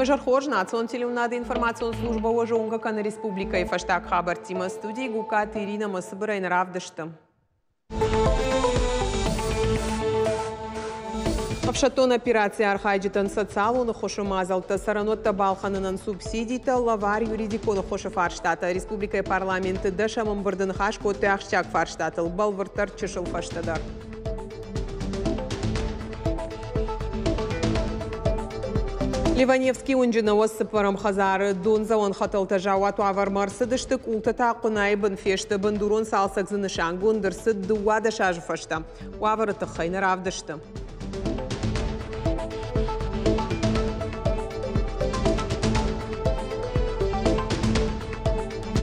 Уе зӕр хорз, национ телеуынынады информацион службӕ уӕ зонгӕ кӕны республикӕйы фӕстаг хабӕрттимӕ. Студийы Гукаты Иринӕ ӕмӕ цыбырӕй нӕ равдысты. Ӕфсӕддон операцийы архайджытӕн социалон ӕххуысы мадзӕлттӕ, цӕрӕнуӕттӕ балхӕнынӕн субсидитӕ, лӕвар юридикон ӕххуысы фарстатӕ. Республикӕйы парламенты дӕсӕм ӕмбырды ныхас кодтой ахсджиаг фарстатыл, бӕлвырддӕр чысыл фӕстӕдӕр. Ливаневский уынджы науӕдз цыппӕрӕм хӕдзары дондзӕуӕн хӕтӕлтӕ заууат уавӕрмӕ ӕрцыдысты, къултӕ та хъуынайы бын фесты. Бындурон цалцӕг дзы нысангонд ӕрцыд 12 азы фӕстӕ. Уавӕры тыххӕй нӕ равдысты.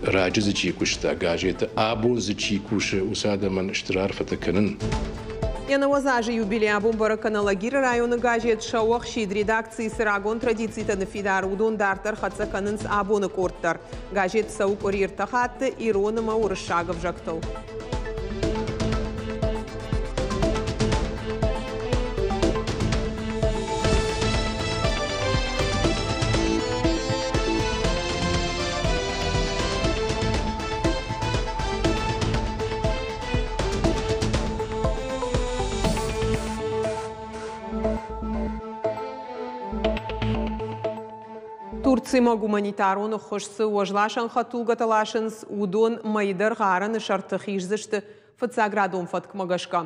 Раджы дзы чи куыста газеты, абон дзы чи кусы, уыцы адӕмӕн стыр арфӕтӕ кӕнын. Йӕ 90 азы юбилей абон бӕрӕг кӕны Алагиры районы газет «Сӕуӕхсид». Редакцийы цы рагон традицитӕ ныффидар, уыдон дарддӕр хӕццӕ кӕнынц абоны къорд дӕр. Газет цӕуы къуыри ӕртӕ хатты ирон ӕмӕ уырыссаг ӕвзӕгтыл. Турцимӕ гуманитарон ӕххуыс цы уӕзласӕн хӕдтулгӕтӕ ласынц, уыдон мӕйы дӕргъы арӕны сӕрты хиздзысты фыццаградон фӕткмӕ гӕсгӕ.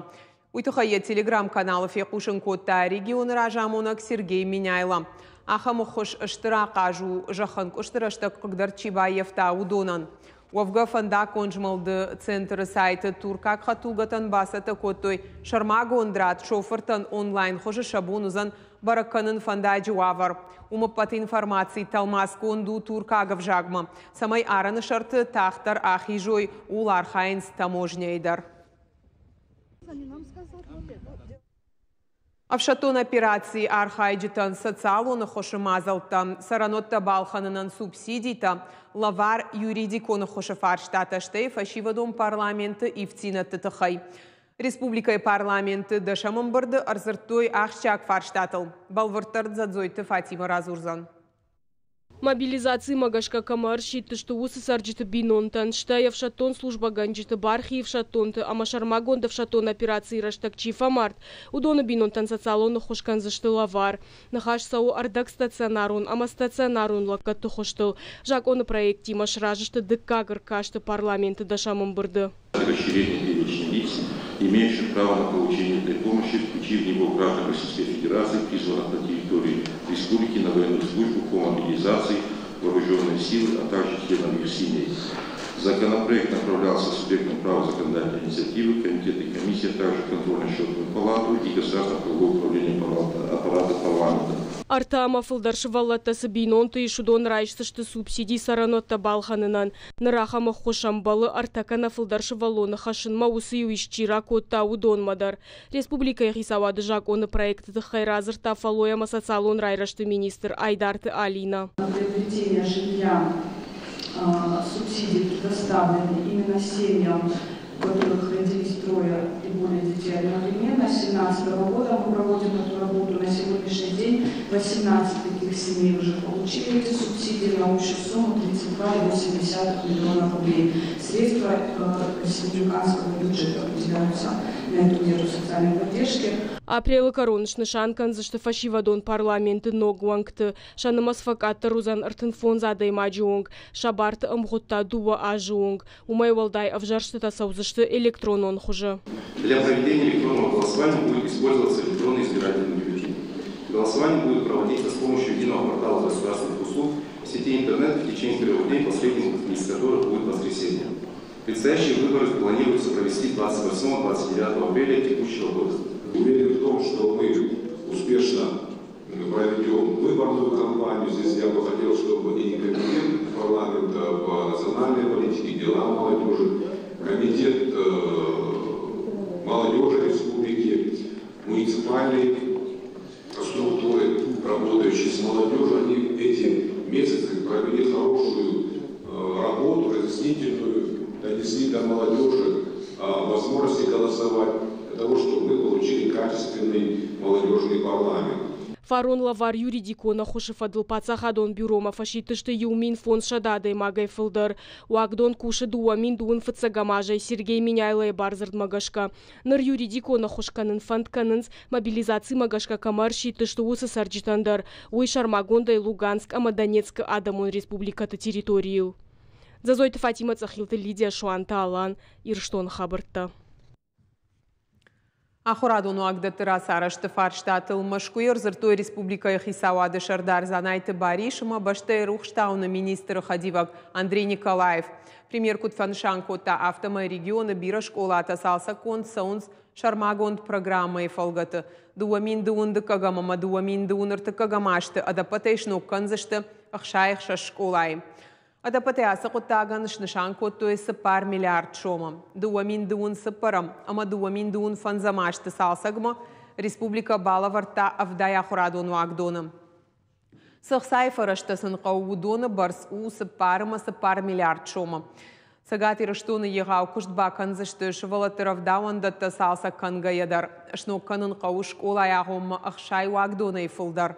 Уый тыххӕй йӕ телеграм-каналы фехъусын кодта регионы разамонӕг Сергей Меняйло. Ахӕм ӕххуыс стыр ахъаз у, зӕххӕнкъуысты рӕстӕг хъыгдӕрд чи баййӕфта, уыдонӕн. Уӕвгӕ фӕндаггон змӕлды центры сайты туркаг хӕдтулгӕтӕн бацӕттӕ кодтой сӕрмагонд рад, шофыртӕн онлайн хуызы сӕ бон уыдзӕн бӕрӕг кӕнын фӕндаджы уавӕр. Уым ӕппӕт информаци тӕлмацгонд у туркаг ӕвзагмӕ. Цӕмӕй арӕны сӕрты тагъддӕр ахизой, ууыл архайынц таможнӕйы дӕр. Ӕфсӕддон операцийы архайджытӕн социалон ӕххуысы мадзӕлттӕ, цӕрӕнуӕттӕ балхӕнынӕн субсидитӕ, лӕвар юридикон ӕххуысы фарстатӕ, стӕй фӕсивӕдон парламенты ивддзинӕдты тыххӕй. Республикӕйы парламенты дӕсӕм ӕмбырды ӕрдзырдтой ахсджиаг фарстатыл. Бӕлвырддӕр Дзӕдзойты Фатимӕ радзурдзӕн. Мобилизацимӕ гӕсгӕ кӕмӕ ӕрсидтысты, уыцы цӕрджыты бинонтӕн, стӕй ӕфсӕддон службӕгӕнджыты, бархи ӕфсӕддонты ӕмӕ сӕрмагонд ӕфсӕддон операцийы рӕстӕг чи фӕмард, уыдоны бинонтӕн социалон ӕххуыс кӕндзысты лӕвар. Ныхас цӕуы ӕрдӕгстационарон ӕмӕ стационарон лӕггӕдты хуызтыл. Закъоны проектимӕ сразы сты дыккаг ӕркасты парламенты дӕсӕм ӕмбырды. Расширение перечня лиц, имеющих право на получение этой помощи, включив в него граждан Российской Федерации, призванных на территории республики на военную службу по мобилизации, вооруженные силы, а также членов их семей. Законопроект направлялся субъектам права законодательной инициативы, комитеты и комиссии, а также контрольно-счетную палату и Государственное правовое управление аппарата парламента. Ӕртӕ ӕмӕ фылдӕр сывӕллӕттӕ цы бинонты ис, уыдон райсдзысты субсиди цӕрӕнуӕттӕ балхӕнынӕн. Ныр ахӕм ӕххуыс ӕмбӕлы, ӕртӕ кӕнӕ фылдӕр сывӕллоны хӕссынмӕ уыцы иу исчи ракодта, уыдонмӕ дӕр. Республикӕйы хицауады закъоны проекты тыххӕй радзырдта фӕллой ӕмӕ социалон райрӕзты министр Айдарты Алинӕ. На приобретение жилья субсидии предоставлены именно семьям, у которых родились трое и более детей одновременно. С 2017 года мы проводим эту работу. На сегодняшний день 18 таких семей уже получили эти субсидии на общую сумму 32,8 миллиона рублей. Средства республиканского бюджета выделяются на эту меру социальной поддержки. Апрелы кӕрон снысан кӕндзысты фӕсивӕдон парламенты ног уӕнгты. Сӕ нымӕц фӕкъаддӕр уыдзӕн 35 адӕймаджы онг, сӕ барты ӕмгъуыд та дыууӕ азы онг. Уымӕй уӕлдай ӕвзӕрстытӕ цӕудзысты электронон хуызы. Для проведения электронного голосования будет использоваться электронный избирательный бюллетень. Голосование будет проводиться с помощью единого портала государственных услуг в сети интернет в течение 3 дней, последним из которых будет воскресенье. Предстоящие выборы планируется провести 28-29 апреля текущего года. Уверен в том, что мы успешно проведем выборную кампанию. Здесь я бы хотел, чтобы и комитет парламента по национальной политике, делам молодежи, комитет молодежи республики, муниципальные структуры, работающие с молодежью, они эти месяцы провели хорошую работу, разъяснительную, донесли до молодежи возможности голосовать, для того, чтобы мы получили качественный молодежный парламент. Фарон лӕвар юридикон ӕххуысы фӕдыл паддзахадон бюромӕ фӕсидтысты 1500 адӕймагӕй фылдӕр. Уагдон кусы 2021 азӕй Сергей Меняйлойы бардзырдмӕ гӕсгӕ. Ныр юридикон ӕххуыс кӕнын фӕнд кӕнынц, мобилизацимӕ гӕсгӕ кӕмӕ ӕрсидтысты, уыцы цӕрджытӕн дӕр, уый сӕрмагондӕй Луганск ӕмӕ Донецкы адӕмон республикӕты территорийыл. Дзӕзойты Фатимӕ, Цъӕхилты Лидия, Суанты Алан, Ирыстоны хабӕрттӕ. Ахуырадон уагдӕтты рацарӕзты фарстатыл Мӕскуыйы ӕрдзырдтой республикӕйы хицауады сӕрдар Дзанайты Барис ӕмӕ бӕстӕйы рухстауыны министры хӕдивӕг Андрей Николаев. Премьер куыд фӕнысан кодта, афтӕмӕй регионы бирӕ скъолатӕ цалцӕггонд цӕуынц сӕрмагонд программӕйы фӕлгӕты. 2021 ӕмӕ 2023 азты ӕдӕппӕтӕй сног кӕндзысты 66 скъолайы. Ӕдӕппӕтӕй ацы хъуыддагӕн снысан кодтой 4 миллиард сомы. 2024 ӕмӕ 2025 азты цалцӕгмӕ республикӕ балӕвӕрдта 70 ахуырадон уагдоны. Цы ӕхцайы фӕрӕзтӕ сын хъӕуы, уыдоны бӕрц у 4,4 миллиард сомы. Цӕгат Ирыстоны егъау куыст бакӕндзысты сывӕллӕтты рӕвдауӕндӕттӕ цалцӕг кӕнгӕйӕ дӕр. Сног кӕнын хъӕуы скъолайы агъоммӕ 60 уагдонӕй фылдӕр.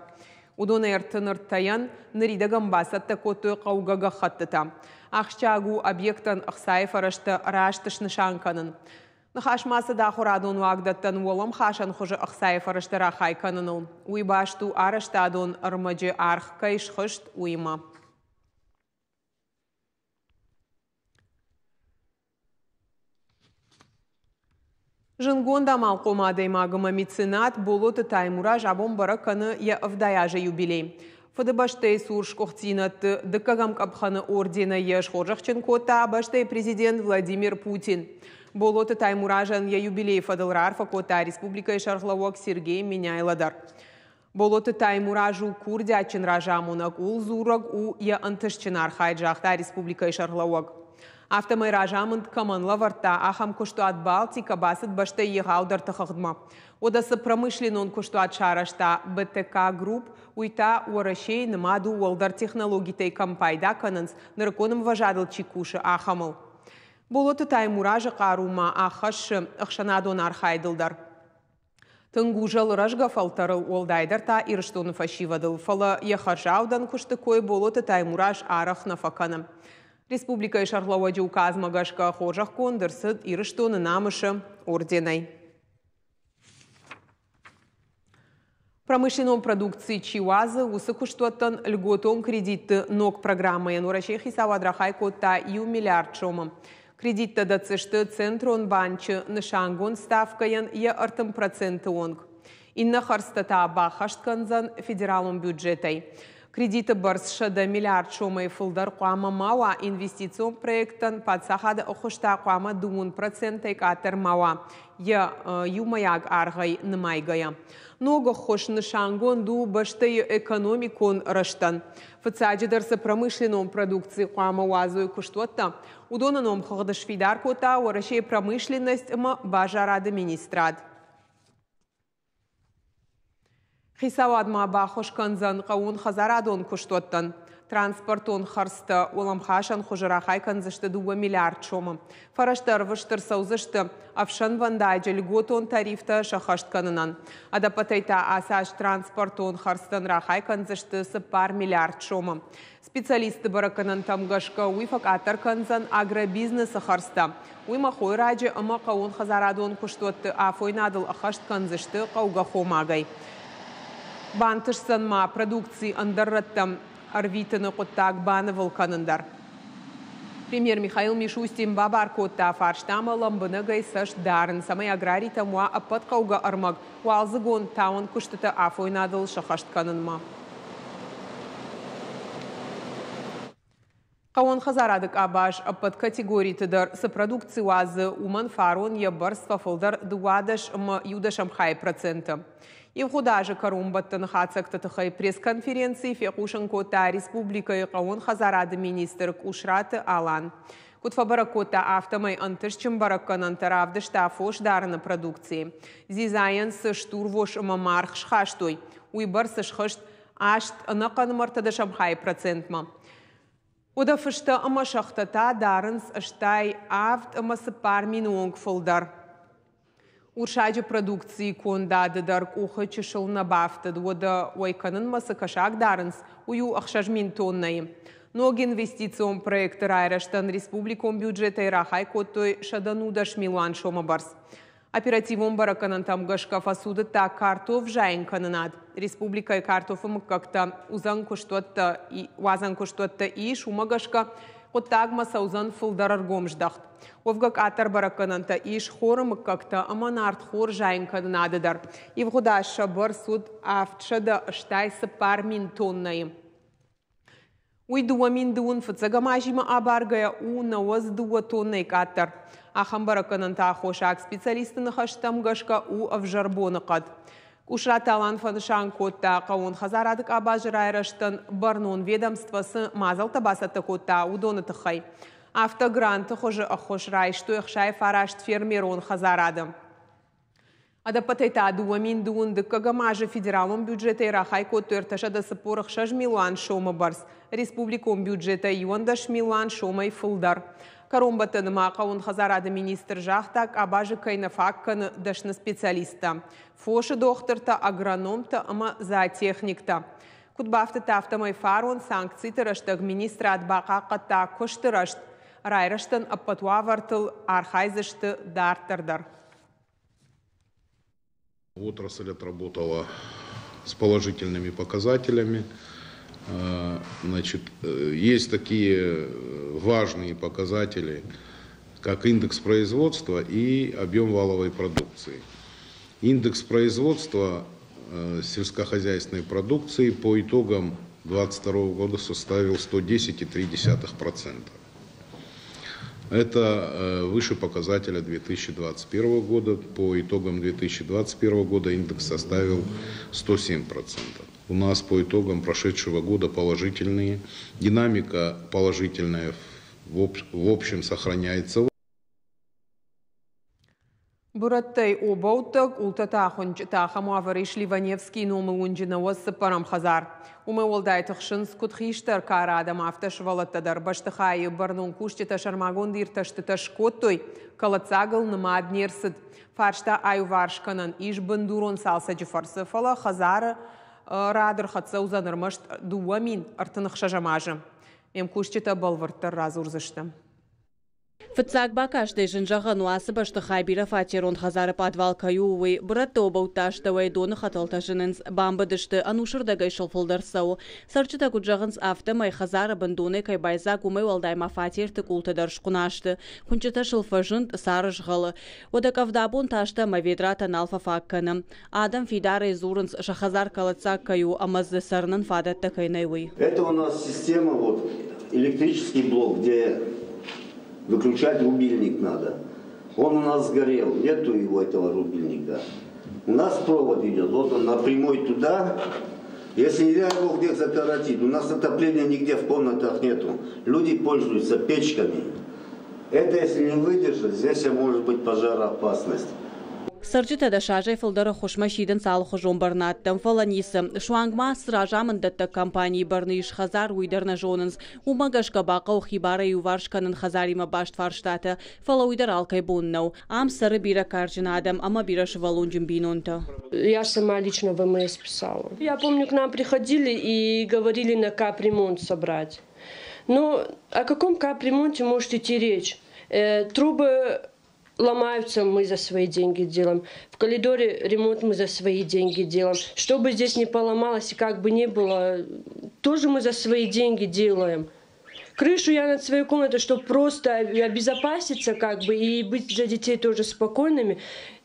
Уыдонӕй 33-ӕн ныридӕгӕн бацӕттӕ кодтой хъӕугӕ гӕххӕттытӕ. Ахсджиаг у объектӕн ӕхцайы фӕрӕзтӕ раст снысан кӕнын. Ныхас ма цыд ахуырадон уагдӕттӕн уӕлӕмхасӕн хуызы ӕхцайы фӕрӕзтӕ рахай кӕныныл. Уый баст у арӕзтадон ӕрмӕджы аргъ кӕй схызт, уыимӕ. Зындгонд амалхъом адӕймаг ӕмӕ меценат Боллоты Таймураз абон бӕрӕг кӕны йӕ 70 азы юбилей. Фыдыбӕстӕйы цур сгуыхтдзинӕдты дыккӕгӕм къӕпхӕны орденӕй йӕ схорзӕхджын кодта бӕстӕйы президент Владимир Путин. Боллоты Таймуразӕн йӕ юбилейы фӕдыл раарфӕ кодта республикӕйы сӕргълӕууӕг Сергей Меняйло дӕр. Боллоты Таймураз у курдиатджын разамонӕг, ууыл дзурӕг у йӕ ӕнтыстджын архайд, загъта республикӕйы сӕргълӕууӕг. Афтӕмӕй разамынд кӕмӕн лӕвӕрдта, ахӕм куыстуат «Балтика» бацыд бӕстӕйы егъаудӕрты хыгъдмӕ. Уӕдӕ цы промышленнон куыстуат сарӕзта БТК Групп, уый та Уӕрӕсейы нымад у уӕлдӕр технологитӕй кӕм пайда кӕнынц, нырыккон ӕмвӕзадыл чи кусы, ахӕмыл. Боллоты Таймуразы хъару ма ӕххӕссы ӕхсӕнадон архайдыл дӕр. Тынг узӕлы рӕзгӕ фӕлтӕрыл, уӕлдайдӕр та Ирыстоны фӕсивӕдыл, фӕлӕ йӕ хӕрзаудӕн куысты кой Боллоты Таймураз арӕх нӕ фӕкӕны. Республикӕйы сӕргълӕууӕджы указмӕ гӕсгӕ хорзӕхгонд ӕрцыд Ирыстоны намысы орденӕй. Промышленнон продукци чи уадзы, уыцы куыстуӕттӕн льготон кредитты ног программӕйӕн Уӕрӕсейы хицауад рахай кодта 1 миллиард сомы. Кредиттӕ дӕтдзысты Центрон банчы нысангонд ставкӕйӕн йӕ 30% онг. Иннӕ хӕрдзтӕ та баххӕст кӕндзӕн федералон бюджетӕй. Кредиты бӕрц 100 миллиард сомӕй фылдӕр хъуамӕ ма уа, инвестицион проекттӕн паддзахады ӕххуыс та хъуамӕ 2%-ӕй къаддӕр ма уа, йӕ иумӕйаг аргъӕй нымайгӕйӕ. Ног ӕххуыс нысангонд у бӕстӕйы экономикон рӕзтӕн. Фыццаджыдӕр цы промышленнон продукци хъуамӕ уадзой куыстуӕттӕ, уыдоны номхыгъд сфидар кодта Уӕрӕсейы промышленность ӕмӕ базарады министрад. Хицауад ма баххуыс кӕндзӕн хъӕууонхӕдзарадон куыстуӕттӕн. Транспортон хӕрдзтӕ уӕлӕмхасӕн хуызы рахай кӕндзысты 2 миллиард сомы. Фӕрӕзтӕ ӕрвыст ӕрцӕудзысты ӕфсӕнвӕндаджы льготон тарифтӕ сӕххӕст кӕнынӕн. Ӕдӕппӕтӕй та ацы аз транспортон хӕрдзтӕн рахай кӕндзысты 4 миллиард сомы. Специалистты бӕрӕггӕнӕнтӕм гӕсгӕ уый фӕкъаддӕр кӕндзӕн агробизнесы хӕрдзтӕ. Уыимӕ хойраджы ӕмӕ хъӕууонхӕдзарадон куыстуӕтты афойнадыл ӕххӕст кӕндзысты хъӕугӕ хомагӕй. Бантысдзӕн ма продукци ӕндӕр рӕттӕм ӕрвитыны хъуыддаг банывыл кӕнын дӕр. Премьер Михаил Мишустин бабар кодта фарстамӕ лӕмбынӕгӕй цӕст дарын, цӕмӕй аграритӕм уа ӕппӕт хъӕугӕ ӕрмӕг уалдзыгон тауӕн куыстытӕ афойнадыл сӕххӕст кӕнынмӕ. Хъӕууон хӕдзарады къабаз ӕппӕт категориты дӕр цы продукци уадзы, уымӕн фарон йӕ бӕрц фӕфылдӕр 12,1%. Ивгъуыд азы кӕронбӕттӕны хатдзӕгты тыххӕй пресс-конференцийы фехъусын кодта республикӕйы хъӕууон хӕдзарады министр Къусраты Алан. Куыд фӕбӕрӕг кодта, афтӕмӕй ӕнтыстджын бӕрӕггӕнӕнтӕ равдыста фосдарыны продукцийы. Дзидзайӕн цы стурвос ӕмӕ маргъ схастой, уый бӕрц схызт 8,3%-мӕ. Уӕдӕ фыстӕ ӕмӕ сӕгътӕ та дарынц 87,4 мины онг фылдӕр. Урсаджы продукцийы кондады дӕр къухы чысыл нӕ бафтыд. Уӕдӕ уӕй кӕнынмӕ цы кӕсаг дарынц, уый у 6000 тоннӕйы. Ног инвестицион проекты райрӕзтӕн республикон бюджетӕй рахай кодтой 110 милуан сомы бӕрц. Оперативон бӕрӕггӕнӕнтӕм гӕсгӕ фӕцудыдта картоф зайын кӕнынад. Республикӕйы картофы мыггӕгтӕ узӕн куыстуӕттӕ, уадзӕн куыстуӕттӕ ис, уымӕ гӕсгӕ хъуыддагмӕ цӕудзӕн фылдӕр ӕргом здӕхт. Уӕвгӕ къаддӕр бӕрӕггӕнӕнтӕ ис хоры мыггӕгтӕ ӕмӕ нартхор зайын кӕнынады дӕр. Ивгъуыд аз сӕ бӕрц уыд 764 000 тоннӕйы. Уый 2021 азимӕ абаргӕйӕ у 92 тоннӕйы къаддӕр. Ахӕм бӕрӕггӕнӕнты аххосаг специалистты ныхӕстӕм гӕсгӕ у ӕвзӕр боныхъӕд. Къусраты Алан фӕнысан кодта, хъӕууон хӕдзарады къабазы райрӕзтӕн бӕрнон ведомство цы мадзӕлттӕ бацӕттӕ кодта, уыдоны тыххӕй. Афтӕ гранты хуызы ӕххуыс райстой 69 фермерон хӕдзарады. Ӕдӕппӕтӕй та 2021 азы федералон бюджетӕй рахай кодтой 346 милуан сомы бӕрц, республикон бюджетӕй 11 милуан сомӕй фылдӕр. Кӕронбӕттӕны ма хъӕууон хӕдзарады министр загъта, къабазы кӕй нӕ фаг кӕны дӕсны специалисттӕ, фосы дохтыртӕ, агрономтӕ ӕмӕ зоотехниктӕ. Куыд бафтыдта, афтӕмӕй фарон санкциты рӕстӕг министрад бахъахъхъӕдта куысты рӕзт. Райрӕзтӕн ӕппӕт уавӕртыл архайдзысты дарддӕр дӕр. Отрасль отработала с положительными показателями. Значит, есть такие важные показатели, как индекс производства и объем валовой продукции. Индекс производства сельскохозяйственной продукции по итогам 2022 года составил 110,3%. Это выше показателя 2021 года. По итогам 2021 года индекс составил 107%. У нас по итогам прошедшего года положительные. Динамика положительная в общем сохраняется. Бырӕттӕй обӕуттӕ, къултӕ та хуынчъытӕ. Ахӕм уавӕры ис Леваневскийы номыл уынджы 94-ӕм хӕдзар. Уымӕй уӕлдай тыхсынц куыд хистӕр кары адӕм, афтӕ сывӕллӕттӕ дӕр. Бӕстыхайы бӕрнон кусджытӕ сӕрмагонд иртӕстытӕ скодтой, кӕлӕддзагыл нымад не рцыд. Фарста аиуварс кӕнӕн ис бындурон цалцӕджы фӕрцы, фӕлӕ хӕдзары рад ӕрхӕццӕ уыдзӕн ӕрмӕст 2036 азы. Ме мкусджытӕ бӕлвырддӕр радзурдзысты. Фыццаг бакастӕй зын зӕгъӕн у, ацы бӕстыхай бирӕфатерон хӕдзары пъадвал кӕй у, уый. Бырӕтты обӕутты астӕуӕй доны хӕтӕлтӕ зынынц, бамбыдысты, ӕнусырдӕгӕй сыл фылдӕр цӕуы. Цӕрджытӕ куыд зӕгъынц, афтӕмӕй хӕдзары бын донӕй кӕй байдзаг, уымӕй уӕлдай ма фатерты къултӕ дӕр схъуына сты. Хуынчъытӕ сыл фӕзынд, цар згъӕлы. Уӕдӕ къӕвдабон тастӕ ӕмӕ ведратӕ нал фӕфаг кӕны. Адӕм фидарӕй дзурынц, сӕ хӕдзар кӕлӕддзаг кӕй у ӕмӕ дзы цӕрынӕн фадӕттӕ кӕй нӕй, уый. Это у нас система, вот, электрический блок, где выключать рубильник надо. Он у нас сгорел, нету его, этого рубильника. У нас провод идет, вот он напрямую туда. Если, не дай бог, где закоротит, у нас отопления нигде в комнатах нету. Люди пользуются печками. Это если не выдержит, здесь может быть пожароопасность. Цӕрджытӕ 10 азӕй фылдӕр ӕххуысмӕ сидынц алыхуызон бӕрнадтӕм, фӕлӕ ницы. Суанг ма цы разамынддӕттӕг компанийы бӕрны ис хӕдзар, уый дӕр нӕ зонынц. Уымӕ гӕсгӕ бахъӕуы хибарӕй иуварс кӕнын хӕдзаримӕ баст фарстатӕ, фӕлӕ уый дӕр алкӕй бон нӕу. Ам цӕры бирӕ карджын адӕм ӕмӕ бирӕ сывӕллонджын бинонтӕ. Я сама лично в МС писала. Я помню, к нам приходили и говорили на капремонт собрать. Но о каком капремонте может идти речь? Трубы ломаются, мы за свои деньги делаем. В коридоре ремонт мы за свои деньги делаем. Что бы здесь ни поломалось и как бы ни было, тоже мы за свои деньги делаем. Крышу я над своей комнатой, чтобы просто обезопаситься как бы и быть за детей тоже спокойными,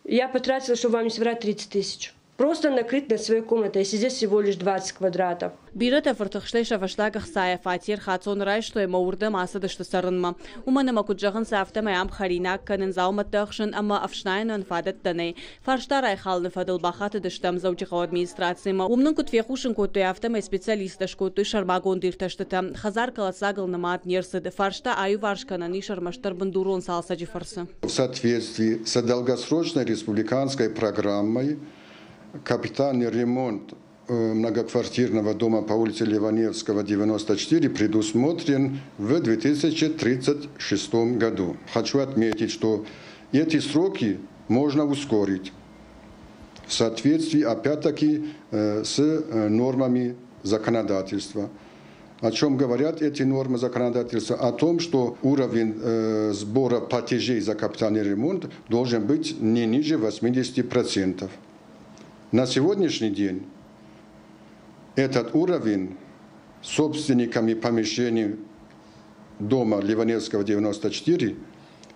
я потратила, чтобы вам не соврать, 30 тысяч. Просто накрыть над своей комнатой, если здесь всего лишь 20 квадратов. Бирӕтӕ фыртыхстӕй сӕ фӕстаг ӕхцайӕ фатер хаццоны райстой ӕмӕ уырдӕм ацыдысты цӕрынмӕ. Уымӕн ӕмӕ куыд зӕгъынц, афтӕмӕй ам хӕринаг кӕнын, дзаумӕттӕ ӕхсын ӕмӕ ӕфснайынӕн фадӕттӕ нӕй. Фарста райхалыны фӕдыл бахатыдыстӕм Дзӕуджыхъӕуы администрацимӕ. Уым нын куыд фехъусын кодтой, афтӕмӕй специалисттӕ скодтой сӕрмагонд иртӕстытӕ. Хӕдзар кӕлӕддзагыл нымад не рцыд. Фарста аиуварс кӕнӕн ис ӕрмӕстдӕр бындурон цалцӕджы фӕрцы. В соответствии с долгосрочной республиканской программой капитальный ремонт многоквартирного дома по улице Леваневского, 94 предусмотрен в 2036 году. Хочу отметить, что эти сроки можно ускорить в соответствии, опять-таки, с нормами законодательства. О чем говорят эти нормы законодательства? О том, что уровень сбора платежей за капитальный ремонт должен быть не ниже 80%. На сегодняшний день этот уровень собственниками помещений дома Леваневского 94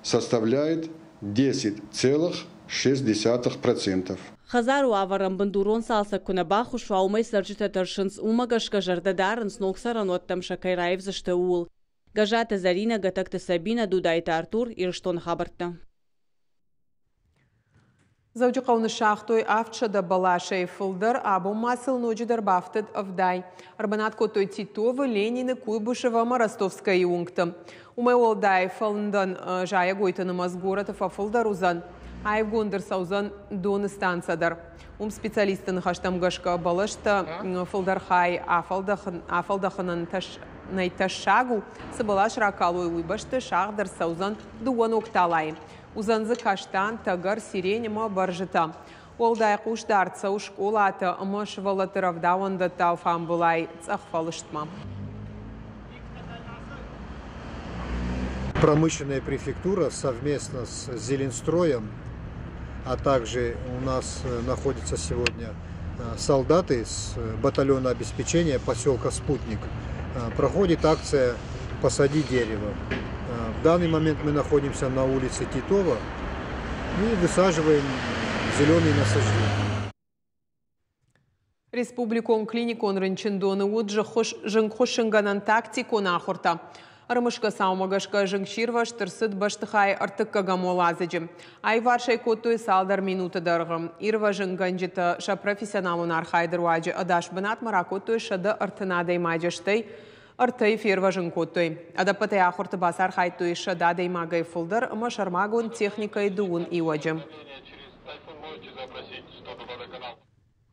составляет 10,6%. Хӕдзары уавӕрӕн бындурон цалцӕг куы нӕ баххуыс уа, уымӕй цӕрджытӕ тӕрсынц. Уымӕ гӕсгӕ зӕрдӕ дарынц, ног цӕрӕнуӕттӕм сӕ кӕй раивдзысты, ууыл. Гӕззаты Зӕринӕ, Гӕтӕгты Сабинӕ, Дудайты Артур, Ирыстоны хабӕрттӕ. Дзӕуджыхъӕуы ныссагътой 700 бӕласӕй фылдӕр, абон ма сыл ноджыдӕр бафтыд 70. Ӕрбынат кодтой Титовы, Ленины, Куйбышевы ӕмӕ Ростовскӕйы уынгты. Уымӕй уӕлдай фӕлындӕн зайӕгойты нымӕц горӕты фӕфылдӕр уыдзӕн. Аивгонд ӕрцӕудзӕн доны станцӕ дӕр. Уым специалистты ныхӕстӕм гӕсгӕ бӕлӕстӕ фылдӕр хай афӕлдӕхынӕн нӕй тӕссаг у. Цы бӕлас ракалой, уый бӕсты сагъд ӕрцӕудзӕн дыууӕ ног талайы. Уыдзӕн дзы каштан, тӕгӕр, сирень ӕмӕ бӕрзытӕ. Уӕлдай хъусдард цӕуы скъолатӕ ӕмӕ сывӕллӕтты рӕвдауӕндӕтты алфамбылай цъӕх фӕлыстмӕ. Промышленная префектура совместно с Зеленстроем, а также у нас находятся сегодня солдаты с батальона обеспечения поселка Спутник, проходит акция «Посади дерево». В данный момент мы находимся на улице Титова и высаживаем зеленые насаждения. Республикон клиникон рынчындоны уыд зынгхуыссынгӕнӕн тактикон ахуыртӕ. Ӕрымысгӕ цаумӕ гӕсгӕ зынгсирвӕзт ӕрцыд бӕстыхайы ӕртыккӕгӕм уӕладзыджы. Аиварс ӕй кодтой цалдӕр минуты дӕргъы. Ирвӕзынгӕнджытӕ сӕ профессионалон архайды руаджы ӕдас бынатмӕ ракодтой 130 адӕймаджы, стӕй ӕртӕйы фервӕзын кодтой. Ӕдӕппӕтӕй ахуырты бацархайдтой 100 адӕймагӕй фылдӕр ӕмӕ сӕрмагонд техникӕйы дыууын иуӕджы.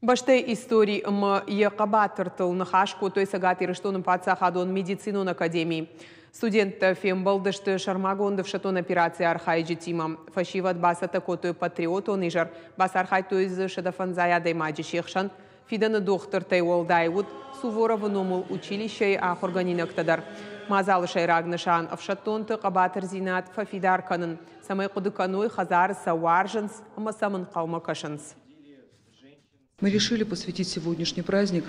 Бӕстӕйы истори ӕмӕ йӕ хъӕбатыртыл ныхас кодтой Цӕгат Ирыстоны паддзахадон медицинон академийы. Студенттӕ фембӕлдысты сӕрмагонд ӕфсӕддон операцийы архайджытимӕ. Фӕсивӕд бацӕттӕ кодтой патриотон изӕр, бацархайдтой дзы 150 адӕймаджы, се хсӕн фидӕны дохтыртӕй уӕлдай уыд Суворовы номыл училищейы ахуыргӕнинӕгтӕ дӕр. Мадзалы сӕйраг нысан ӕфсӕддонты хъӕбатырдзинад фӕфидар кӕнын, цӕмӕй хъуыды кӕной, хӕдзары сӕ уарзынц ӕмӕ сӕм ӕнхъӕлмӕ кӕсынц. Мы решили посвятить сегодняшний праздник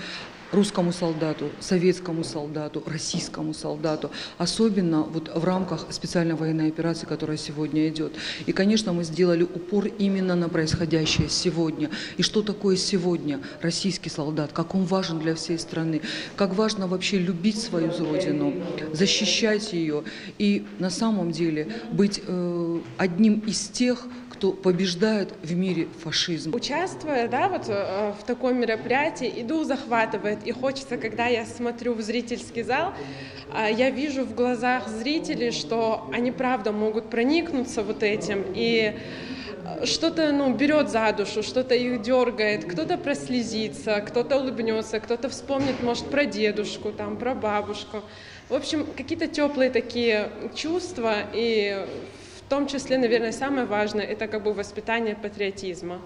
русскому солдату, советскому солдату, российскому солдату, особенно вот в рамках специальной военной операции, которая сегодня идет. И, конечно, мы сделали упор именно на происходящее сегодня. И что такое сегодня российский солдат, как он важен для всей страны, как важно вообще любить свою родину, защищать ее и на самом деле быть одним из тех, кто побеждает в мире фашизм. Участвуя, да, вот, в таком мероприятии, и дух захватывает, и хочется, когда я смотрю в зрительский зал, я вижу в глазах зрителей, что они правда могут проникнуться вот этим, и что-то, ну, берет за душу, что-то их дергает, кто-то прослезится, кто-то улыбнется, кто-то вспомнит, может, про дедушку, там, про бабушку. В общем, какие-то теплые такие чувства, и в том числе, наверное, самое важное – это как бы воспитание патриотизма.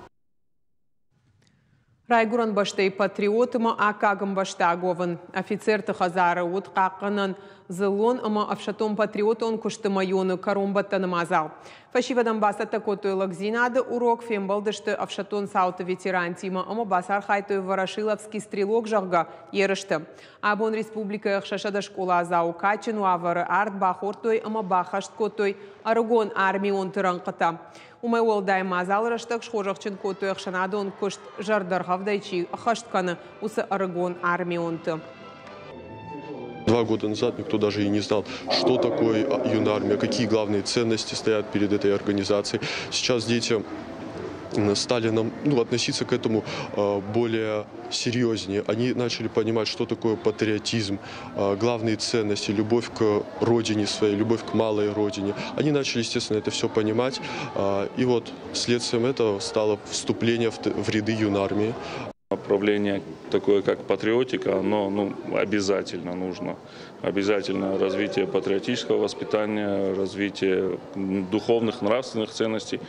Райгуырӕн бӕстӕйы патриот ӕмӕ аккаг ӕмбӕстаг уӕвын. Офицерты хӕдзары уыд хъахъхъӕнӕн дзыллон ӕмӕ ӕфсӕддон-патриотон куысты мӕйоны кӕронбӕттӕны мадзал. Фӕсивӕдӕн бацӕттӕ кодтой лӕгдзинады урок, фембӕлдысты ӕфсӕддон цауты ветерантимӕ ӕмӕ бацархайдтой Ворошиловский стрелок, зӕгъгӕ, ерысты. Абон республикӕйы 600 скъоладзауы кадджын уавӕры ард бахордтой ӕмӕ баххӕст кодтой ӕрыгон армионты рӕнхъытӕ. Уымӕй уӕлдай мадзалы рӕстӕг схорзӕхджын кодтой ӕхсӕнадон куыст зӕрдӕргъӕвдӕй чи ӕххӕст кӕны, уыцы ӕрыгон армионты. 2 года назад никто даже и не знал, что такое юнармия, какие главные ценности стоят перед этой организацией. Сейчас дети стали нам, ну, относиться к этому более серьезнее. Они начали понимать, что такое патриотизм, главные ценности, любовь к родине своей, любовь к малой родине. Они начали, естественно, это все понимать. И вот следствием этого стало вступление в ряды юнармии. Направление такое, как патриотика, оно, ну, обязательно нужно. Обязательно развитие патриотического воспитания, развитие духовных, нравственных ценностей.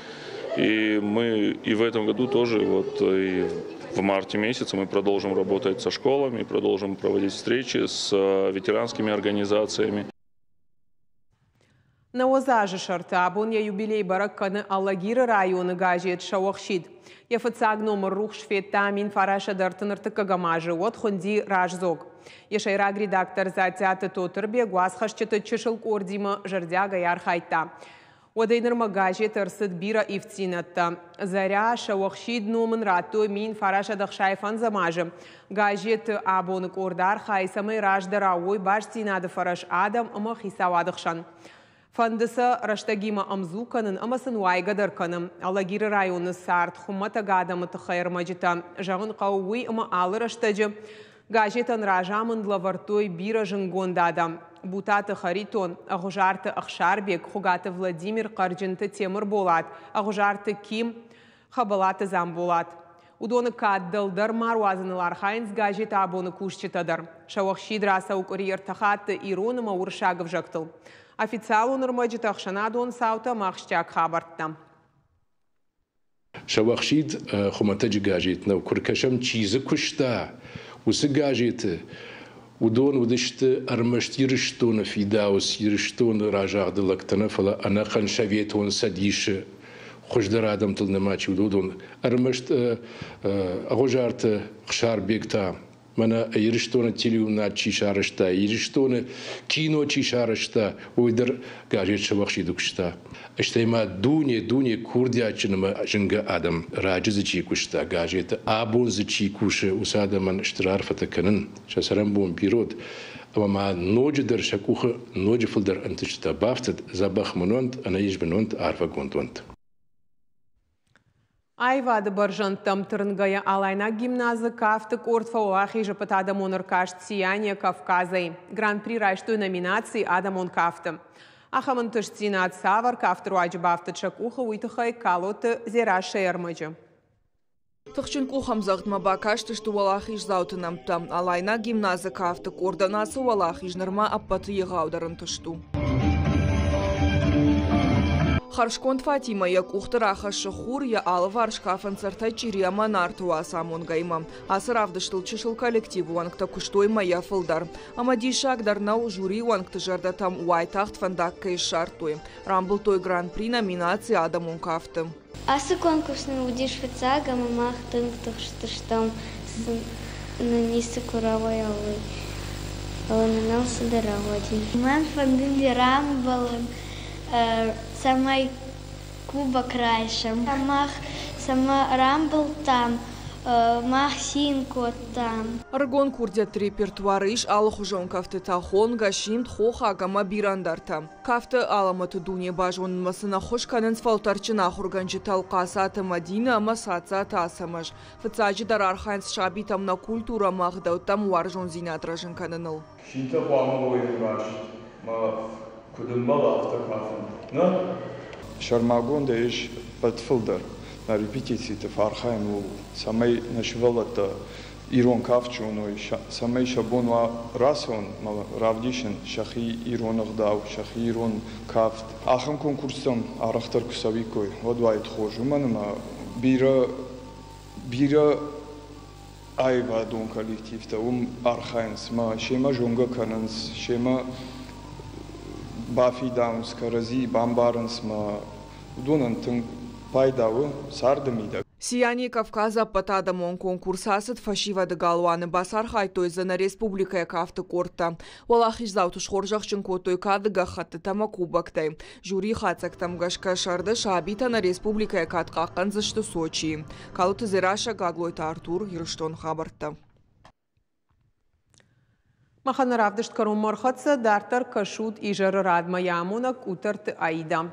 И мы и в этом году тоже, вот и в марте месяце мы продолжим работать со школами, продолжим проводить встречи с ветеранскими организациями. 90 азы сӕрты абон йӕ юбилей бӕрӕг кӕны Алагиры районы газет «Сӕуӕхсид». Йӕ фыццаг номыр рухс федта 1933 азы, уӕд хуынди «Раздзог». Йӕ сӕйраг редактор Дзаттиаты Тотырбег уацхӕсджыты чысыл къордимӕ зӕрдиагӕй архайдта. Уӕдӕй нырмӕ газеты ӕрцыд бирӕ ивддзинӕдтӕ. Заря, Сӕуӕхсид ном ын радтой 1965 азы. Газеты абоны къорд архайы, цӕмӕй раздӕрау уой бастдзинады фӕрӕз адӕм ӕмӕ хицауады хсӕн. Фӕнды сӕ рӕстӕгимӕ ӕмдзу кӕнын ӕмӕ сын уайгӕ дӕр кӕны. Алагиры районы цард, хуымӕтӕг адӕмы тыххӕй ӕрмӕджытӕ. Зӕгъын хъӕуы уый, ӕмӕ алы рӕстӕджы газетӕн разамынд лӕвӕрдтой бирӕ зындгонд адӕм. Бутаты Харитон, Ӕгъуызарты Ӕхсарбег, Хуыгаты Владимир, Хъӕрджынты Темырболат, Ӕгъуызарты Ким, Хӕбӕлаты Дзамболат. Уыдоны кад дӕлдӕр ма руадзыныл архайынц газеты абоны кусджытӕ дӕр. Сӕуӕхсид рацӕуы къуыри ӕртӕ хатты ирон ӕмӕ уырыссаг ӕвзӕгтыл. Официалон ӕрмӕджытӕ, ӕхсӕнадон цаутӕ ӕмӕ ахсджиаг хабӕрттӕ. Сӕуӕхсид хуымӕтӕджы газет нӕу. Куы ркӕсӕм, чи дзы куыста, уыцы газеты, уыдон уыдысты ӕрмӕст Ирыстоны фидауц, Ирыстоны разагъды лӕгтӕ нӕ, фӕлӕ ӕнӕхъӕн Советон Цӕдисы хуыздӕр адӕмтыл нымад чи уыд, уыдон. Ӕрмӕст Ӕгъуызарты Хсарбег та мӕнӕ Ирыстоны телеуынынад чи сарӕзта, Ирыстоны кино чи сарӕзта, уый дӕр газет Сӕуӕхсиды куыста. Стӕй ма дуне, дуне курдиатджын ӕмӕ зынгӕ адӕм, раджы дзы чи куыста газеты, абон дзы чи кусы, уыцы адӕмӕн стыр арфӕтӕ кӕнын, сӕ цӕрӕнбон бирӕ уӕд, ӕмӕ ма ноджыдӕр сӕ къухы ноджы фылдӕр ӕнтыстытӕ бафтыд, дзӕбӕх мын уӕнт, ӕнӕниз мын уӕнт, арфӕгонд уӕнт. Аивады бӕрзӕндтӕм тырнгӕйӕ Алайнаг гимназы кафты къорд фӕуӕлахиз ӕппӕтадӕмон ӕркаст «Сияние Кавказа-йы». Гран-при райстой номинаци «Адӕмон кафты». Ахӕм ӕнтыстдзинад цавӕр кафты руаджы бафтыд сӕ къухы, уый тыххӕй Калоты Дзерассӕйы ӕрмӕджы. Тыхджын къухӕмдзӕгъдмӕ бакастысты уӕлахиздзауты нӕмттӕ. Алайнаг гимназы кафты къордӕн ацы уӕлахиз нырма ӕппӕты егъаудӕр ӕнтыст у. Хӕрзконд Фатимӕ йӕ къухты рахӕссы хур, йӕ алыварс кафынц ӕртӕ чъири ӕмӕ Нарты уацамонгӕимӕ. Ацы равдыстыл чысыл коллективы уӕнгтӕ куыстой мӕйӕ фылдӕр. Ӕмӕ диссаг дӕр нӕу, жюрийы уӕнгты зӕрдӕтӕм уайтагъд фӕндаг кӕй ссардтой. Рамбылдтой гран-при номинаци адӕмон кафты. Ацы конкурс нын уыдис фыццаг ӕмӕ мах тынг тыхстыстӕм, цы нын ницы куы рауайа, уый. Фӕлӕ нын алцыдӕр рауади. Мӕн фӕндыди рамбӕлын, цӕмӕй кубок райсӕм. Мах цӕмӕ рамбылдтам, мах цин кодтам. Ӕрыгон курдиӕтты репертуары ис алыхуызон кӕфтытӕ, хонгӕ, симд, хохаг ӕмӕ бирӕ ӕндӕртӕ. Кафты алӕмӕты дуне базонынмӕ сын ӕххуыс кӕнынц фӕлтӕрдджын ахуыргӕнджытӕ Алхъацаты Мӕдинӕ ӕмӕ Сатцаты Ацӕмӕз. Фыццаджыдӕр архайынц сабитӕм нӕ культурӕ ӕмӕ ӕгъдӕуттӕм уарзондзинад рӕзын кӕныныл. Синтӕ хъуамӕ уой раст, ма куыд ӕмбӕлы, афтӕ кафын. Нӕ? Сӕрмагондӕй ис ӕппӕт фылдӕр нӕ репетициты фӕархайын ууыл, цӕмӕй нӕ сывӕллӕттӕ ирон кафт зоной, цӕмӕй сӕ бон уа рацӕуын ӕмӕ равдисын сӕхи ирон ӕгъдау, сӕхи ирон кафт. Ахӕм конкурстӕм арӕхдӕр куы цӕуиккой, уӕд уаид хорз, уымӕн ӕмӕ бирӕ бирӕ аивадон коллективтӕ уым архайынц ӕмӕ семӕ зонгӕ кӕнынц, семӕ бафидауынц кӕрӕдзи, бамбарынц ӕмӕ уыдонӕн тынг пайда у царды мидӕг. Сияние Кавказа ӕппӕтадӕмон конкурс ацыд фӕсивӕды галуаны. Бацархайдтой дзы нӕ республикӕйы кафты къордтӕ. Уӕлахиздзауты схорзӕхджын кодтой кады гӕххӕттытӕ ӕмӕ кубоктӕй. Жюрийы хатдзӕгтӕм гӕсгӕ сӕрды сабитӕ нӕ республикӕйы кад хъахъхъӕндзысты Сочийы. Калоты Дзерассӕ, Гаглойты Артур, Ирыстоны хабӕрттӕ. Махӕн равдыст кӕронмӕ ӕрхӕццӕ, дарддӕр кӕсут изӕры радмӕ йӕ амонӕг Къутӕрты Аидӕ.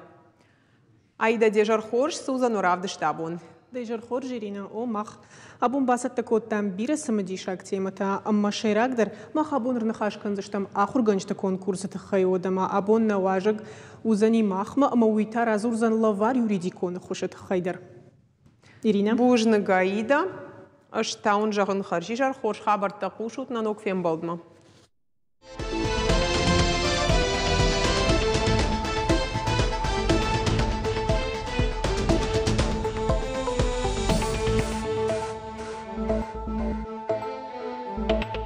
Аидӕ, де зӕр хорз, цы уыдзӕн уӕ равдыст абон? Де зӕр хорз, Ирина. О, мах абон бацӕттӕ кодтам бирӕ цымыдисаг темӕтӕ ӕмӕ сӕйрагдӕр мах абон ӕрныхас кӕндзыстӕм ахуыргӕнджыты конкурсы тыххӕй, уӕдӕ ма абон нӕ уазӕг уыдзӕни махмӕ ӕмӕ уый та радзурдзӕн лӕвар юридикон ӕххуысы тыххӕй дӕр. Ирина. Бузныг, Аида. Ӕз та уын зӕгъын хӕрзизӕр, хорз хабӕрттӕ хъусут нӕ ног фембӕлдмӕ.